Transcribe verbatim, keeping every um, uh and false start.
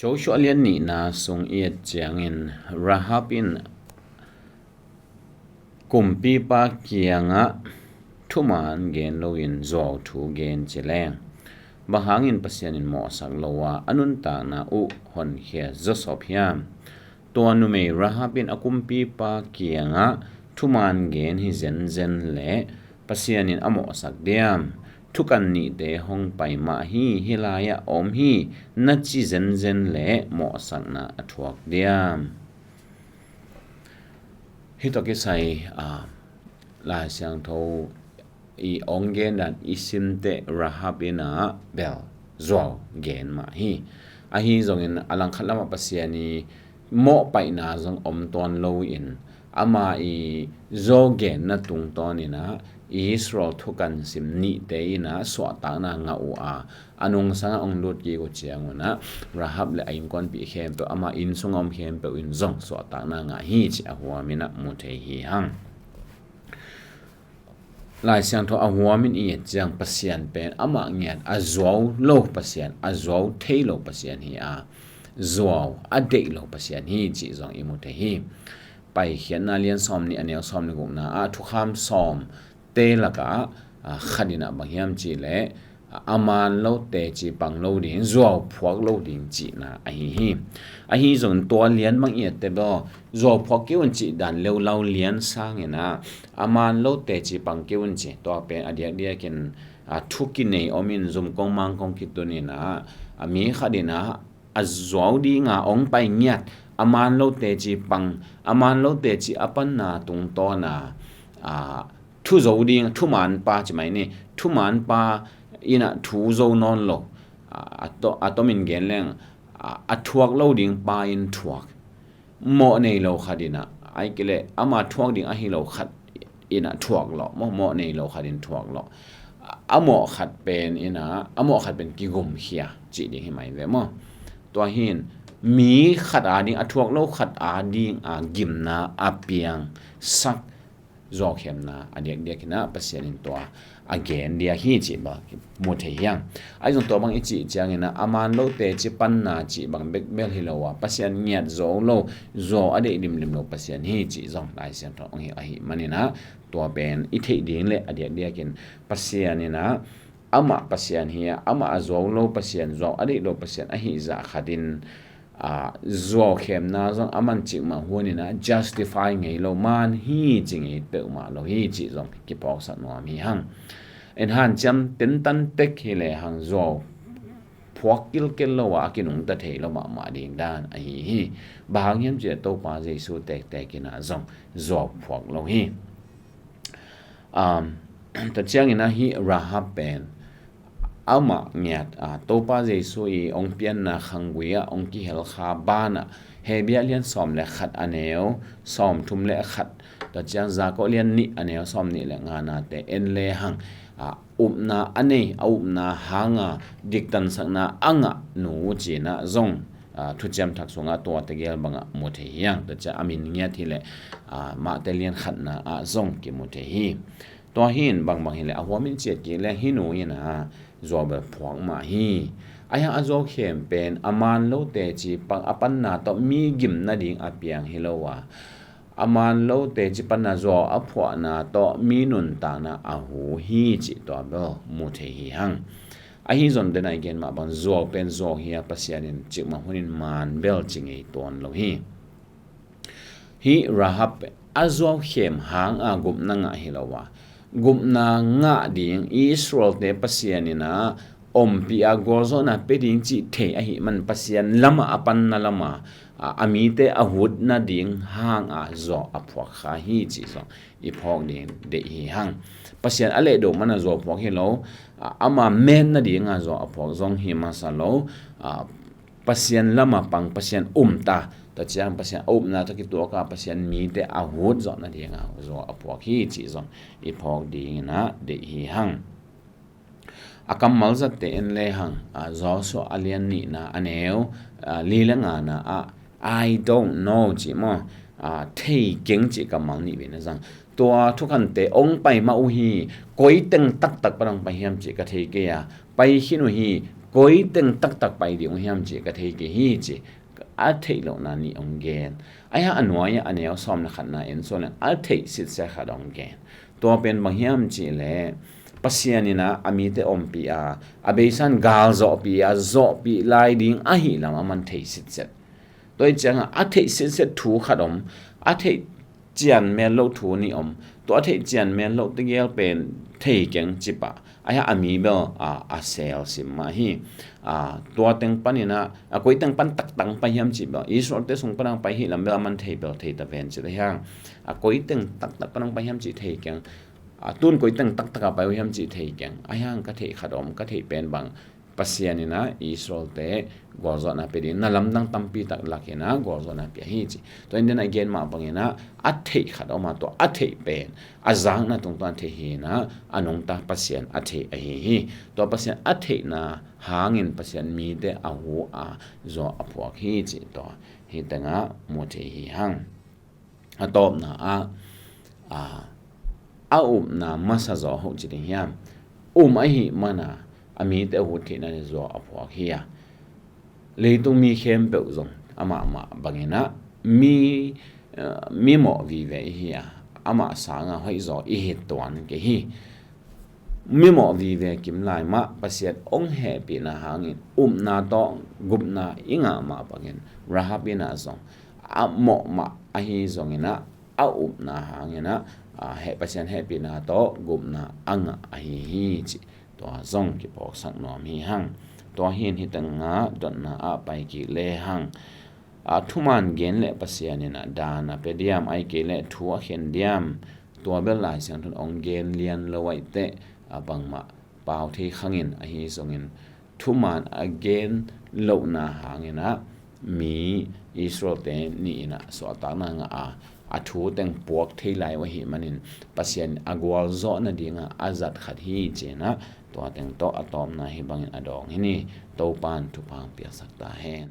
Joshua lian nihna sung i et ciangin Rahab in kumpipa kiangah thuman gen loin zuau thu gen ci leng, bang hangin Pasian in mawhsak lo a, a nuntakna uh honkhia zawsop hiam? Tua numei Rahab in a kumpipa kiangah thuman gen hi zenzen leh Pasian in a mawhsak diam? Thukan nihte hong pai mah hi, hih lai-ah om hi, na ci zenzen leh mawhsakna a thuak diam? Hih tawh kisai, a, Lai Siangtho i ong gen dan i simte Rahab in a bel zuau gen mah hi. Ahi zongin a langkhat lamah Pasian i mawhpaihna zong om tuan loin ama i zuau genna tungtawnin a Israel thukan sim nihte in a suahtakna ngah uh a, a nungsangah ong lut kik uh ciangun a Rahab le a innkuanpih khempeuh, ama inn sungah om khempeuh in zong suahtakna ngah hi cih a huamin a mu thei hi hang. Lai Siangtho a huamin i et ciang Pasian pen amah ngiat a zuau lo Pasian, a zuau thei lo Pasian hi a, zuau a deih lo Pasian hi cih zong i mu thei hi. Paikhiatna lian sawm nih a neu sawm le gukna ah thukham sawm te lakah, a, khat in a bang hiam cih leh, a, a man lo teci pang lo ding, zuau phuak lo ding cihna ahi hi. Ahi zongin tua lian bang i et teh bel, zuau phuak kei un cih dan leulau lian sangin a, a man lo teci pang kei un ci, tua pen a diakdiakin, a, thu kinei omin zumkong mangkong kitunin a, a mi khat in a, a zuau dinga ong pai ngiat, a man lo teci pang, a man lo teci a panna tungtawna, a, thu zo ding, thumanpa ci mai ni, thumanpa in a thu zo nawn lo, a, a to-, a tomin gen leng, a, a thuak lo ding pa in thuak. Mawh nei lo khat in a, ai kei leh ama thuak ding ahi lo khat in a thuak lawh, mawh, mawh nei lo khat in thuak lawh. A mawh khat pen in a, a mawh khat pen kigumkhia cih ding hi mai ve maw? Tua hin mi khat a ding, a thuak lo khat a ding a gimna a piangsak zuaukhemna a diakdiak in a Pasian in tua a gen diak hi cih bang mu thei hiang. Ahi zong tua bang i cih ciangin a, a man lo teci panna cih bang bekbel hi lo a, Pasian ngiat zo lo, zuau a deih limlim lo Pasian hi cih zong Lai Siangtho ong hilh ahih manin a, tua pen i theih ding le a diakdiakin Pasian in a, amah Pasian hi a, amah a zuau lo Pasian, zuau a deih lo Pasian ahih zah khatin, a, zuaukhemna zong a man cikmah hunin a justify ngei lo, man hi ci ngei peuhmah lo hi cih zong kiphawksak nuam hi hang. En hanciam tentan tek hi lehang zuau phuak kilkel lo a, a kinungta thei lo mahmah ding dan ahi hi. Bang hang hiam cih leh Topa Jesu tektek in a zong zuau phuak lo hi. Um, tua ciangin a hih Rahab pen amah ngiat, a, Topa Jesu i ong pianna khanggui ah ong kihel kha banah, Hebru lian sawm le khat a neu sawm thum le khat, tua ciang Jakob lian nih a neu sawm nih le nganate en lehang, a, upna a nei, a upna hanga diktansakna a ngah nu cih in a zong, a, Thuciam Thak sungah tua tegel bangah mu thei hiang. Tua ciang a min ngiat hi leh, a, Mate lian khatna ah zong kimu thei hi. Tua hin bangbang hi leh a huamin ciat kik leh hih nu in a zuau bel phuak mah hi. Ahi hang a zuaukhem pen a man lo teci pang a panna tawh mi gim nading a piang hi lo a, a man lo teci panna zuau a phuahna tawh mi nuntakna a hu hi cih tua bel mu thei hi hang. Ahi zong den a i gen mah bang zuau pen zuau hi a, Pasian in cikmah hunin man bel ci ngei tuan lo hi. Hih Rahab pen a zuaukhem hanga gupna ngah hi lo a, gupna ngah ding Israelte Pasian in a ompih a gualzawhna pia ding cih thei ahih man Pasian lamah a panna lamah, a, a mite a hut nading hanga zuau a phuak kha hi cih zong i phawk ding deih hi hang. Pasian a lehdo mana zuau phuak hi lo, a, ama met nadinga zuau a phuak zong hi masa lo, a, Pasian lama pang, Pasian umta, tua ciang Pasian a upna tawh kituaka Pasian mite a hut zawh nadinga zuau a phuak hi cih zong i phawk dingin a deih hi hang. A kammal zatte en lehang, a, Joshua a lian nihna a neu, a, li le ngana ah, "I don't know," cih maw, a, "Thei keng," cih kammal nih vei na zang. Tua thukhante ong pai mah uh hi, koi teng taktak pan ong pai hiam cih ka thei kei a, pai khin uh hi, koi teng taktak pai ding uh hiam cih ka thei kei hi ci. A theih lohna nih hong gen. Ahi hang a nuai ah a neu sawm le khatna en suk leng a theih sitset khat hong gen. Tua pen bang hiam cih leh Pasian in ah a mite ompih a, a beisa in gal zawhpih a, zawhpih lai ding ahih lam aman thei sitset. Tua hi ciangah a theih sitset thu khat om, a theih cian mel loh thu nih om. Tua a theih cian mel loh tegel pen thei keng ci pah. Ahi hang a mi bel a, a sel sim mah hi. A, tua teng panin ah a koi teng pan taktak pai hiam cih bel Israel-te sung pan hong pai hi lam bel aman thei bel thei ta ven ci ta hi hang. A koi teng taktak pan hong pai hiam cih thei keng. A, tun koi teng taktak a pai uh hiam cih thei keng. Ahi hang ka theih khat om, ka theih pen bang Pasian in ah Israel-te gualzawhna pia ding, na lamdang tampi tak lak in ah gualzawhna pia hi ci. Tua in den a gen mah bangin ah a theih khat om a, tua a theih pen a zakna tungtawn a theih hi in ah a nungta Pasian a theih ahi hi. Tua Pasian a theihna hangin Pasian mite a hu a, zuau a phuak hi ci. Tua hi tengah mu thei hi hang. A tawpna ah, a, a upna masa zaw hoh ci ding hiam? Um ahih mana a mite a hut theihna ding zuau a phuak hi a, leitung mi khempeuh zong amah mah bangin ah mi, eh, mi mawh vive i hi a, amah sangah hoih zaw i hi tuan kei hi. Mi mawh vive kim lai mah Pasian hong hehpihna hangin upna tawh gupna i ngah mah bangin Rahab in ah zong a mawh mah ahi zongin ah a upna hangin ah, a, heh, Pasian hehpihna tawh gupna a ngah ahi hi ci. Tua zong kiphawksak nuam hi hang. Tua hi in hi tengah dotna ah pai kik le hang. A, thuman gen le Pasian in ah dan a pia diam, ahih kei leh thu a khen diam, tua bel Lai Siangtho in hong gen lian lo ahih teh, a, bangmah pau thei khang in, ahi zongin thuman a gen lohna hangin ah mi Israel-te nih in ah suahtakna ngah a, a thu teng puak thei lai uh ahih manin Pasian a gualzawh nadingah a zat khat hi ci in ah tua teng tawh a tawpna hi bangin a dawng hi ni. Topa'n thupha hong piaksak ta hen.